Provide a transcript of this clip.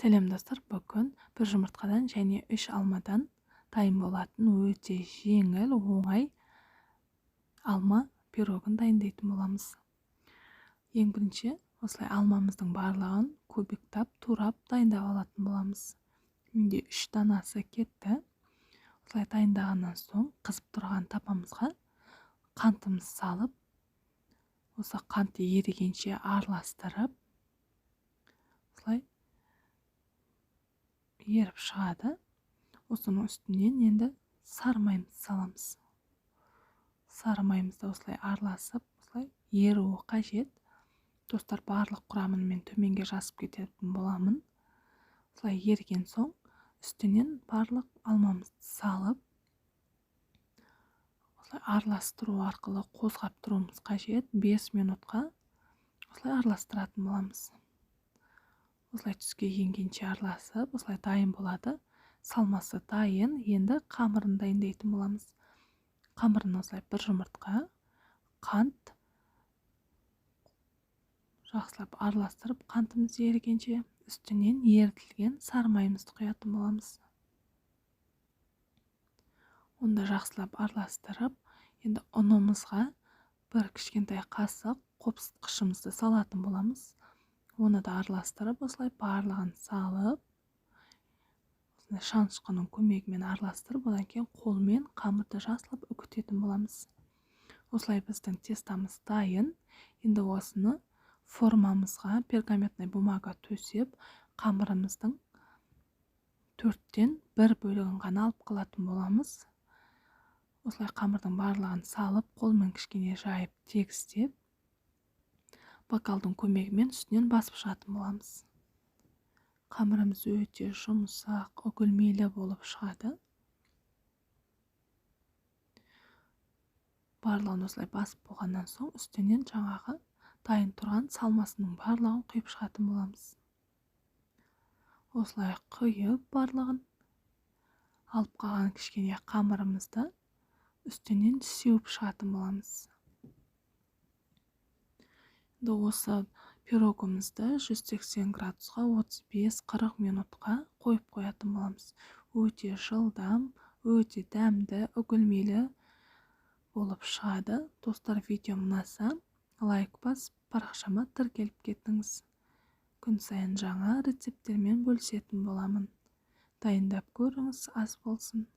Сәлем, достар! Бүгін бір жұмыртқадан және үш алмадан дайын болатын өте жеңіл, оңай алма пирогын дайындайтын боламыз. Ең бірінші осылай алмамыздың барлығын кубиктап, турап дайындап алатын боламыз. Менде үш данасы кетті. Осылай дайындағаннан соң қызып тұрған табамызға қантымызды салып, осы қант ерігенше араластырып, осылай еріп шығады. Осының үстінен енді сары майымызды саламыз. Сары майымызды осылай араласып, осылай еруі қажет. Достар, барлық құрамын мен төменге жазып кететін боламын. Осылай еріген соң үстінен барлық алмамызды салып, осылай араластыру арқылы қозғап тұруымыз қажет. 5 минутқа осылай араластыратын боламыз. Осылай түске енгенше араласып, осылай дайын болады. Салмасы дайын. Енді қамырын дайындайтын боламыз. Қамырын осылай бір жұмыртқа, қант, жақсылап араластырып, қантымыз ерігенше үстінен ерітілген сары майымызды құятын боламыз. Онда жақсылап араластырып, енді ұнымызға бір кішкентай қасық қопсытқышымызды салатын боламыз. Оны да араластырып, осылай барлығын салып, осындай шанышқының көмегімен араластырып, одан кейін қолмен қамырды жақсылап үгітетін боламыз. Осылай біздің тестамыз дайын. Енді осыны формамызға пергаментный бумага төсеп, қамырымыздың төрттен бір бөлігін ғана алып қалатын боламыз. Осылай қамырдың барлығын салып, қолмен кішкене жайып, тегістеп, бокалдың көмегімен үстінен басып шығатын боламыз. Қамырымыз өте жұмсақ, үгілмелі болып шығады. Барлығын осылай басып болғаннан соң үстінен жаңағы дайын тұрған салмасының барлығын құйып шығатын боламыз. Осылай құйып, барлығын алып қалған кішкене қамырымызды үстінен сеуіп шығатын боламыз. Енді осы пирогымызды 180 градусқа 35-40 минутқа қойып қоятын боламыз. Өте жылдам, өте дәмді, үгілмелі болып шығады. Достар, видео ұнаса, лайк басып, парақшама тіркеліп кетіңіз. Күн сайын жаңа рецепттермен бөлісетін боламын. Дайындап көріңіз, ас болсын.